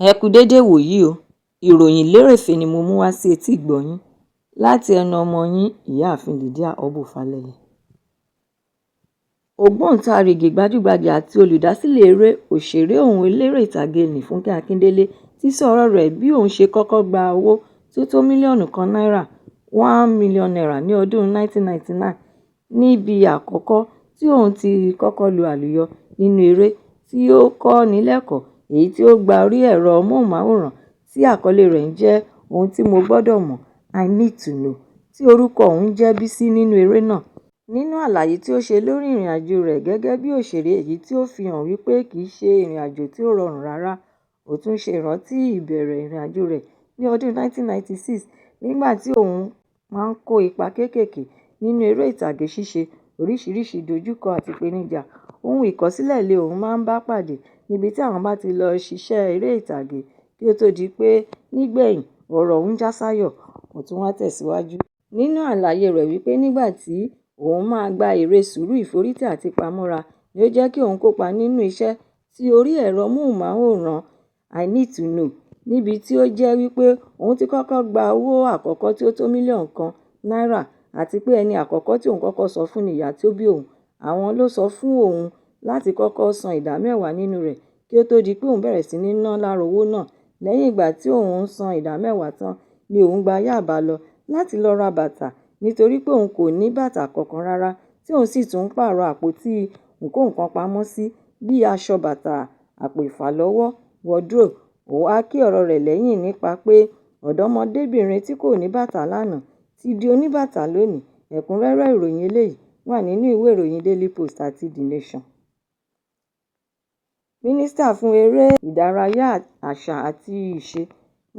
Ẹ kú déédé ìwòyí o. Ìròyìn lérèfé ni mo mú wá sí etí ìgbọ́ yín láti ẹnu ọmọ yín, Ìyáàfin Lydia Ọbúfálẹyẹ. Ògbóǹtarìgì gbajúgbajà àti olùdásílẹ̀ eré òṣèré ọ̀hún eléré ìtàgé nni Fúnkẹ́ Akíndélé ti sọ ọ̀rọ̀ rẹ̀ bí òun ṣe kọ́kọ́ gba owó tó tó mílíọ̀nù kan náírà ₦1 million ní ọdún 1999 níbi àkọ́kọ́ tí òun ti kọ́kọ́ lu àlùyọ nínú eré tí ó kọ́nilẹ́kọ̀ọ́ èyí tí ó gba orí ẹ̀rọ amóhùnmáwòrán tí àkọlé rẹ̀ ń jẹ́ Ohun tí mo gbọ́dọ̀ mọ̀, I Need to Know, tí orúkọ òun ń jẹ́ Bísí nínú eré náà. Nínú àlàyé tí ó ṣe lórí ìrìnàjò rẹ̀ gẹ́gẹ́ bí òṣèré èyí tí ó fi hàn wípé kì í ṣe ìrìnàjò tí ó rọrùn rárá, ó tún ṣe ìrántí ìbẹ̀rẹ̀ ìrìnàjò rẹ̀ ní ọdún 1996 nígbà tí òun máa ń kó ipa kéékèèké nínú eré ìtàgé ṣíṣe, oríṣiríṣi ìdojúkọ àti ìpèníjà ohun ìkọ̀sílẹ̀ ni òun máa ń bá pàdé níbi tí àwọn bá ti lọ ṣiṣẹ́ eré ìtàgé kí ó tó di pé nígbẹ̀yìn ọ̀rọ̀ òun já sáyọ̀. Ó tún wá tẹ̀síwájú nínú àlàyé rẹ̀ wípé nígbà tí òun máa gba èrè sùúrù, ìforítì àti ìpamọ́ra ni ó jẹ́ kí òun kópa nínú iṣẹ́ tí orí ẹ̀rọ amóhùnmáwòrán I Need to Know níbi tí ó jẹ́ wípé òun ti kọ́kọ́ gba owó àkọ́kọ́ tí ó tó mílíọ̀nù kan náírà àti pé ẹni àkọ́kọ́ tí òun kọ́kọ́ sọ fún ni ìyá tó bí òun. Àwọn ló sọ fún òun láti kọ́kọ́ san ìdá mẹ́wàá nínú rẹ̀ kí ó tó di pé òun bẹ̀rẹ̀ sí ní ná lára owó náà. Lẹ́yìn ìgbà tí òun san ìdá mẹ́wàá tán ni òun gba Yáàbá lọ láti lọ ra bàtà nítorí pé òun kò ní bàtà kankan rárá tí òun sì tún ń pààrọ̀ àpótí ìkó-nǹkan-pamọ́ sí bíi aṣọ, bàtà, àpò ìfàlọ́wọ́, wardrobe. Ó wáá kí ọ̀rọ̀ rẹ̀ lẹ́yìn nípa pé ọ̀dọ́mọdébìnrin tí kò ní bàtà lánàá ti di oníbàtà lónìí. Ẹ̀kúnrẹ́rẹ́ ìròyìn eléyìí wà nínú ìwé ìròyìn Daily Post àti The Nation. Mínísítà fún Eré Ìdárayá, Àṣà àti Ìṣe,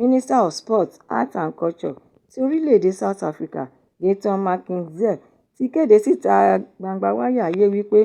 Minister of Sports, Arts and Culture ti orílẹ̀-èdè South Africa, Gayton McKenzie ti kéde síta gbangba wálíà ayé wípé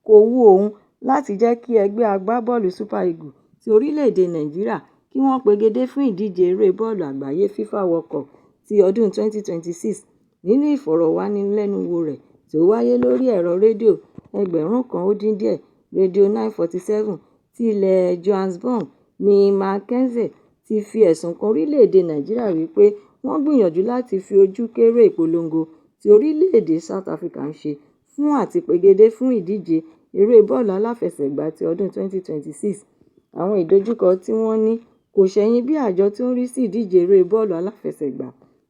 kò wu òun láti jẹ́ kí ẹgbẹ́ agbábọ́ọ̀lù Super Eagles ti orílẹ̀-èdè Nàìjíríà kí wọ́n pegedé fún ìdíje eré bọ́ọ̀lù àgbáyé FIFA World Cup ti ọdún 2026. Nínú ìfọ̀rọ̀wánilẹ́nuwò rẹ̀ tí ó wáyé lórí ẹ̀rọ rédíò ẹgbẹ̀rún kan ó dín díẹ̀, Rédíò 947 ti ilẹ̀ Johannesburg ní McKenzie ti fi ẹ̀sùn kan orílẹ̀-èdè Nàìjíríà wípé wọ́n gbìyànjú láti fi ojú kéré ìpolongo tí orílẹ̀-èdè South Africa ń ṣe fún àtipegedé fún ìdíje eré bọ́ọ̀lù aláfẹsẹ̀gbá ti ọdún 2026. Àwọn ìdojúkọ tí wọ́n ní kò ṣẹ̀yìn bí àjọ tó ń rí sí ìdíje eré bọ́ọ̀lù aláfẹsẹ̀gbá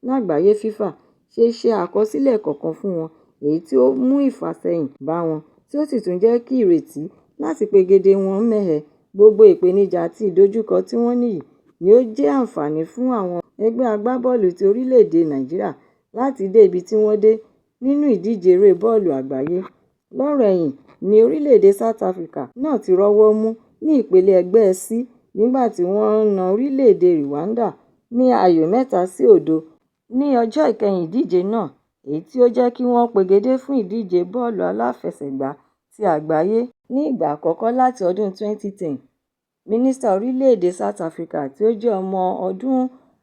lágbàáyé FIFA ṣe ṣe àkọsílẹ̀ kọ̀ọ̀kan fún wọn, èyí tí ó mú ìfàsẹ́yìn bá wọn tí ó sì tún jẹ́ kí ìrètí láti pegedé wọn mẹ́hẹ. Gbogbo ìpèníjà àti ìdojúkọ tí wọ́n ní yìí ni ó jẹ́ àǹfààní fún àwọn ẹgbẹ́ agbábọ́ọ̀lù ti orílẹ̀-èdè Nàìjíríà láti dé ibi tí wọ́n dé nínú ìdíje eré bọ́ọ̀lù àgbáyé. Lọ́rọ̀ ẹ̀yìn ní orílẹ̀-èdè South Africa náà ti rọ́wọ́ mú ní ìpele ẹgbẹ́ C nígbà tí wọ́n na orílẹ̀-èdè Rwanda ní ayò 3-0 ní ọjọ́ ìkẹyìn ìdíje náà, èyí tí ó jẹ́ kí wọ́n pegedé fún ìdíje bọ́ọ̀lù aláfẹsẹ̀gbá ti àgbáyé ní ìgbà àkọ́kọ́ láti ọdún 2010. Mínísítà orílẹ̀-èdè South Africa tí ó jẹ́ ọmọ ọdún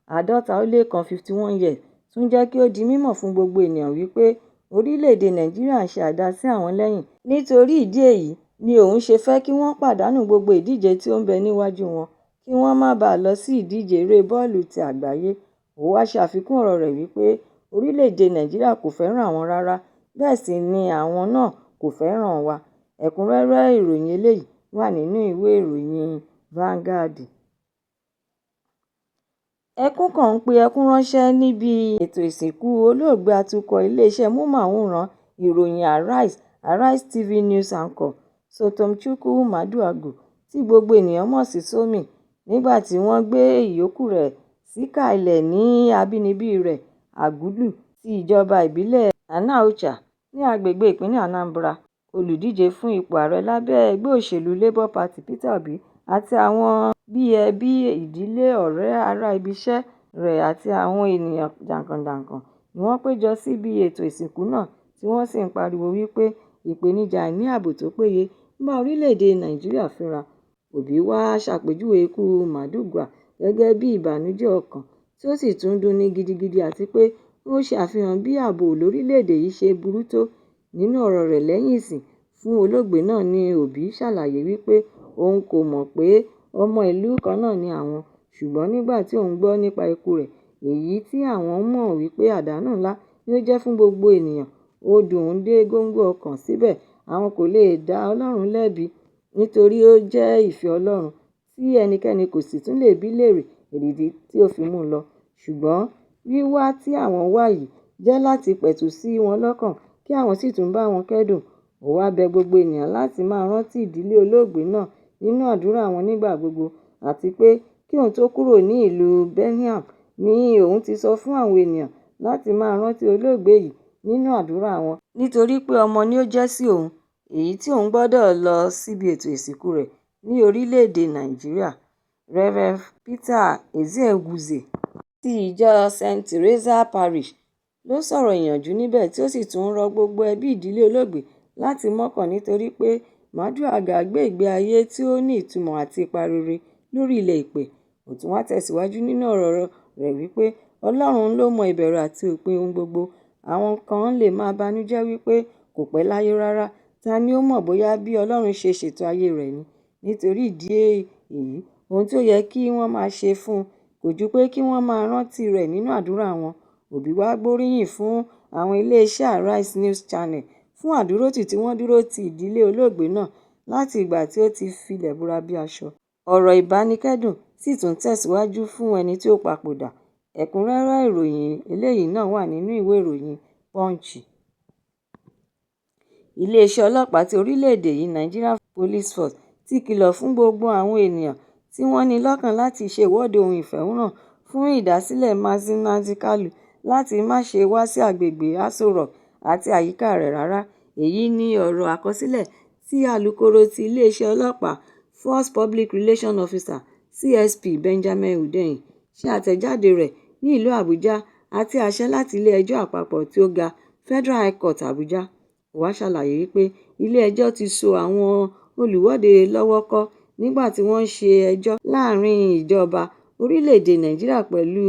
51, 51 years, tún jẹ́ kí ó di mímọ̀ fún gbogbo ènìyàn wípé orílẹ̀-èdè Nàìjíríà ń ṣe àìdáa sí àwọn lẹ́yìn, nítorí ìdí èyí ni òun ṣe fẹ́ kí wọ́n pàdánù gbogbo ìdíje tí ó ń bẹ níwájú wọn kí wọ́n má baà lọ sí ìdíje eré bọ́ọ̀lù ti àgbáyé. Ó wáá ṣe àfikún ọ̀rọ̀ rẹ̀ wípé orílẹ̀-èdè Nàìjíríà kò fẹ́ràn àwọn rárá, bẹ́ẹ̀ sì ni àwọn náà kò fẹ́ràn wa. Ẹ̀kúnrẹ́rẹ́ ìròyìn eléyìí wà nínú ìwé ìròyìn Vanguard. Ẹkún kan ń pe ẹkún ránṣẹ́ níbi ètò ìsìnkú olóògbé atukọ̀ iléeṣẹ́ amóhùnmáwòrán ìròyìn Arise Arise TV News anchor Somtochukwu Maduagwu tí gbogbo ènìyàn mọ̀ sí Somi, nígbà tí wọ́n gbé ìyókù rẹ̀ síkà ilẹ̀ ní abínibí rẹ̀ Agulu ti ìjọba ìbílẹ̀ Anaocha ní agbègbè ìpínlẹ̀ Anambra. Olùdíje fún ipò ààrẹ lábẹ́ ẹgbẹ́ òṣèlú Labour Party Peter Obi àti àwọn bíi ẹbí, ìdílé, ọ̀rẹ́, ará ibiṣẹ́ rẹ̀ àti àwọn ènìyàn jàǹkànjàǹkàn ni wọ́n péjọ síbi ètò ìsìnkú náà tí wọ́n sì ń pariwo wípé ìpèníjà àìní ààbò tó péye ń bá orílẹ̀-èdè Nàìjíríà fínra. Obi wàá ṣàpèjúwe ikú Maduagwu gẹ́gẹ́ bíi ìbànújẹ́ ọkàn tí ó sì tún dunni gidigidi àti pé ó ṣe àfihàn bí ààbò lórílẹ̀-èdè yìí ṣe burú tó. Nínú ọ̀rọ̀ rẹ̀ lẹ́yìn ìsìn fún olóògbé náà ní Obi ṣàlàyé wípé òun kò mọ̀ pé ọmọ ìlú kan náà ni àwọn, ṣùgbọ́n nígbà tí òun gbọ́ nípa ikú rẹ̀, èyí tí àwọn mọ̀ wípé àdánù ńlá ni ó jẹ́ fún gbogbo ènìyàn, ó dùn òun dé góńgó ọkàn. Síbẹ̀ àwọn kò lè dá Ọlọ́run lẹ́bi nítorí ó jẹ́ ìfẹ́ Ọlọ́run tí ẹnikẹ́ni kò sì tún lè bi léèrè èrèdí tí ó fi mú un lọ. Ṣùgbọ́n wíwá tí àwọn wá yìí jẹ́ láti pẹ̀tù sí wọn lọ́kàn kí àwọn sì tún bá wọn kẹ́dùn. Ó wáá bẹ gbogbo ènìyàn láti máa rántí ìdílé olóògbé náà nínú àdúrà wọn nígbà gbogbo, àti pé kí òun tó kúrò ní ìlú Birmingham ni òun ti sọ fún àwọn ènìyàn láti máa rántí olóògbé yìí nínú àdúrà wọn nítorí pé ọmọ ni ó jẹ́ sí òun, èyí tí òun gbọ́dọ̀ lọ síbi ètò ìsìnkú rẹ̀ ní orílẹ̀-èdè Nàìjíríà. Rev. Peter Ezeagwuze ti ìjọ St. Theresa Parish ló sọ̀rọ̀ ìyànjú níbẹ̀ tí ó sì tún rọ gbogbo ẹbí ìdílé olóògbé láti mọ́kàn nítorí pé Maduaga gbé ìgbé ayé tí ó ní ìtumọ̀ àti ipa rere lórí ilẹ̀ eèpẹ̀. Ó tún wáá tẹ̀síwájú nínú ọ̀rọ̀ rẹ̀ wípé Ọlọ́run ló mọ ìbẹ̀rẹ̀ àti òpin ohun gbogbo. Àwọn kan lè máa banújẹ́ wípé kò pẹ́ láyé rárá, ta ni ó mọ̀ bóyá bí Ọlọ́run ṣe ṣètò ayé rẹ̀ ni? Nítorí ìdí èyí, ohun tí ó yẹ kí wọ́n máa ṣe fún un kò ju pé kí wọ́n máa rántí rẹ̀ nínú àdúrà wọn. Òbí wàá gbóríyìn fún àwọn iléeṣẹ́ Arise News Channel fún àdúrótì tí wọ́n dúró ti ìdílé olóògbé náà láti ìgbà tí ó ti filẹ̀ bora bíi aṣọ. Ọ̀rọ̀ ìbánikẹ́dùn sì tún tẹ̀síwájú fún ẹni tí ó papòdà. Ẹ̀kúnrẹ́rẹ́ ìròyìn eléyìí náà wà nínú ìwé ìròyìn Punch. Iléeṣẹ́ ọlọ́pàá ti orílẹ̀-èdè yìí, Nigeria Police Force, ti kìlọ̀ fún gbogbo àwọn ènìyàn tí wọ́n ní lọ́kàn láti ṣe ìwọ́de ohun ìfẹ̀hónúhàn fún ìdásílẹ̀ Mazi Nnamdi Kanu láti má ṣe wá sí agbègbè Aso Rock àti àyíká rẹ̀ rárá. Èyí ni ọ̀rọ̀ àkọsílẹ̀ tí alūkkóró ti iléeṣẹ́ ọlọ́pàá Force Public Relations Officer CSP Benjamin Hundeyin ṣe àtẹ̀jáde rẹ̀ ní ìlú Àbújá àti àṣẹ láti ilé-ẹjọ́ àpapọ̀ tí ó ga Federal High Court, Abuja. Ó wáá ṣàlàyé wípé ilé-ẹjọ́ ti so àwọn olùwọ́de lọ́wọ́ kọ́ nígbà tí wọ́n ń ṣe ẹjọ́ láàrin ìjọba orílẹ̀-èdè Nàìjíríà pẹ̀lú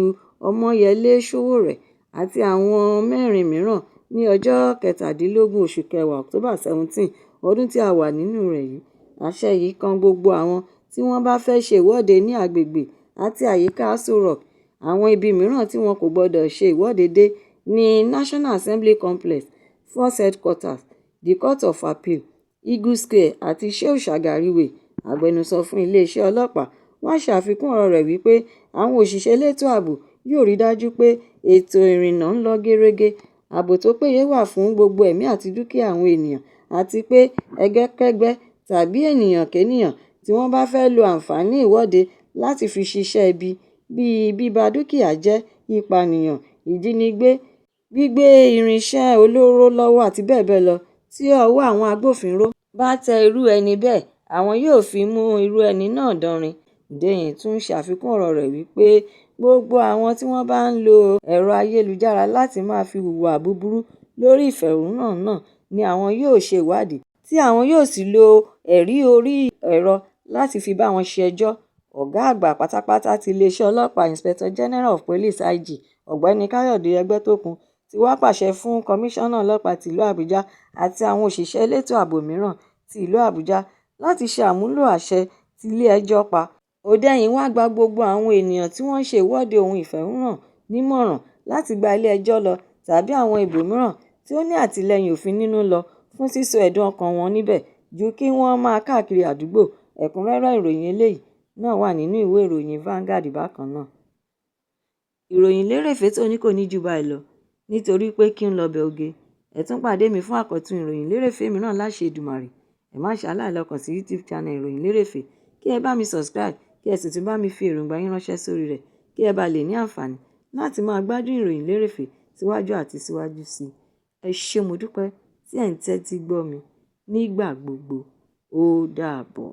Ọmọyẹlé Sowore àti àwọn mẹ́rin mìíràn ní ọjọ́ kẹtàdínlógún oṣù kẹwàá October 17, ọdún tí a wà nínú rẹ̀ yìí. Àṣẹ yìí kan gbogbo àwọn tí wọ́n bá fẹ́ẹ́ ṣe ìwọ́de ní agbègbè àti àyíká Aso Rock. Àwọn ibi mìíràn tí wọn kò gbọdọ̀ ṣe ìwọ́de dé ní National Assembly Complex, Force Headquarters, The Court of Appeal, Eagle Square àti Shehu Shagari Way. Agbẹnusọ fún iléeṣẹ́ ọlọ́pàá wàá ṣe àfikún ọ̀rọ̀ rẹ̀ wípé àwọn òṣìṣẹ́ elétò ààbò yóò rí i dájú pé ètò ìrìnnà ń lọ gerege, ààbò tó péye wà fún gbogbo ẹ̀mí àti dúkìá àwọn ènìyàn, àti pé ẹgbẹ́kẹ́gbẹ́ tàbí ènìyànkéènìà tí wọ́n bá fẹ́ẹ́ lo àǹfààní ìwọ́de láti fi ṣiṣẹ́ ibi bíi bíba dúkìá jẹ́, ìpànìyàn, ìjínigbé, gbígbé irinṣẹ́ olóró lọ́wọ́ àti bẹ́ẹ̀ bẹ́ẹ̀ lọ tí ọwọ́ àwọn agbófinró bá tẹ irú ẹni bẹ́ẹ̀, àwọn yóò fimú irú ẹni náà dánrin. Hundeyin tún ṣe àfikún ọ̀rọ̀ rẹ̀ wípé gbogbo àwọn tí wọ́n bá ń lo ẹ̀rọ ayélujára láti máa fi hùwà búburú lórí ìfẹ̀hónúhàn náà ni àwọn yóò ṣe ìwádìí tí àwọn yóò sì lo ẹ̀rí orí ẹ̀rọ láti fi bá wọn ṣẹjọ́. Ọ̀gá àgbà pátápátá ti iléeṣẹ́ ọlọ́pàá Inspector General of Police IG Ọ̀gbẹ́ni Káyọ̀dé Ẹgbẹ́tókun ti wáá pàṣẹ fún kọmíṣánná ọlọ́pàá ti ìlú Àbújá àti àwọn òṣìṣẹ́ elétò ààbò mìíràn ti ìlú Àbújá láti ṣe àmúlò àṣẹ tí ilé-ẹjọ́ pa. Hundeyin wàá gba gbogbo àwọn ènìyàn tí wọ́n ń ṣe ìwọ́de ohun ìfẹ̀hónúhàn nímọ̀ràn láti gba ilé-ẹjọ́ lọ tàbí àwọn ibòmíràn tí ó ní àtìlẹ́yìn òfin nínú lọ fún sísọ ẹ̀dùn ọkàn wọn níbẹ̀ ju kí wọ́n máa káàkiri àdúgbò. Ẹ̀kúnrẹ́rẹ́ ìròyìn eléyìí náà wà nínú ìwé ìròyìn Vanguard bákan náà. Ìròyìn lérèfé tòní kò ní jù báyìí lọ nítorí pé kí n lọ́bẹ̀ oge. Ẹ tún pàdé mi fún àkọ́tún ìròyìn lérèfé mìíràn láṣẹ Èdùmàrè. Ẹ má ṣe aláìlọ kàn sí YouTube channel Ìròyìn Lérèfé kí ẹ bá mi subscribe, kí ẹ sì tún bá mi fi èròǹgbà yín ránṣẹ́ sórí rẹ̀ kí ẹ bá lè ní àǹfààní láti máa gbádùn ìròyìn lérèfé síwájú àti síwájú sí i. Ẹ ṣé, mo dúpẹ́ tí ẹ̀ ń tẹ́tí gbọ́ mi nígbà gbogbo. Ó dàbọ̀.